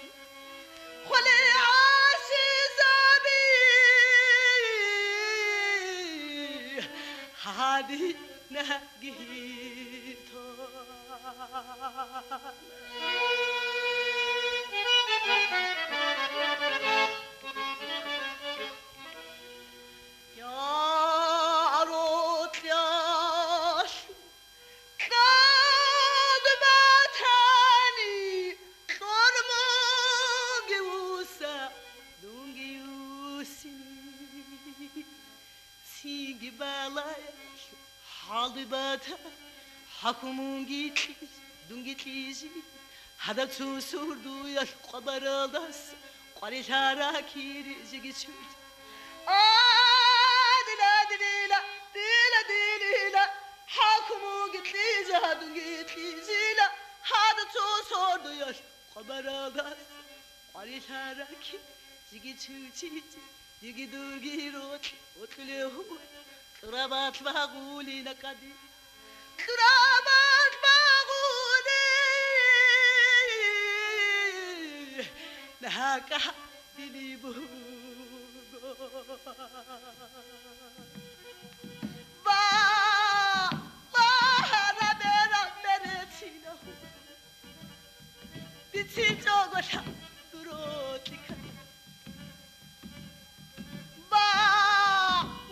хъули гӀасизаби гьадинагитал. Я рокьалъ кьад батани, кьурмунги вуса, дунги вусин. Цинги балаялъ хӀалби бата, хӀакумунги кьиз, дунги кьизи. Гьадаб цо сордоялъ къвабаралдаса къварилъа ракири жеги чури. А, дила, дилила, дила, дилила, хӀакумуги кьизе, гьадунги кьизила, гьадаб цо сордоялъ къвабаралдаса къварилъа раки жеги чучити, диги дуги рокьи, рокьулев гьур, кьурабалъ багъули накъади. Кьурабалъ багъули нагьакӀ гьадили буго. Ба, лагьара бера берецинав, бицинчӀого лъа дур рокьи ккани. Ба,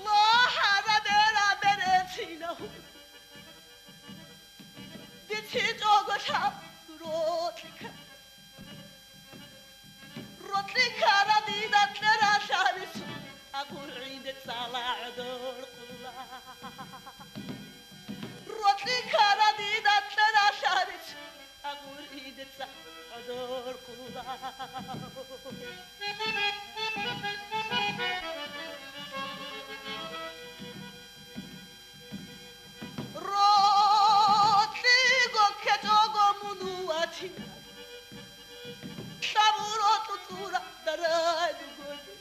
лагьара бера берецинав, бицинчӀого лъа дур рокьи ккани. Рокьи ккараб дида кьералъарицун, агъургӀиде цӀала гӀодор къула. Рокьи ккараб дида кьералъарицун, агъургӀиде цӀала гӀодор къула. Рокьиго ккечӀого мун ватила, лъабуро цӀуцӀура дарай дугони.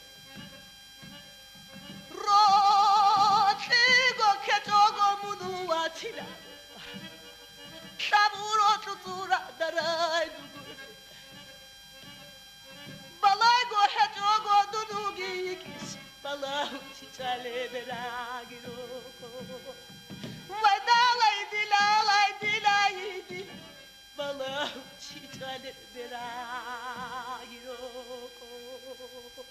Рокьиго ккечӀого мун ватила, лъабуро цӀуцӀура дарай дугони. Балайго хӀечӀого дун вугейикӀищ, балагьун чи чӀвалеб бераги рокъо. Вай, далай, дилалай, дилай, балагьун чи чӀвалеб бераги рокъо.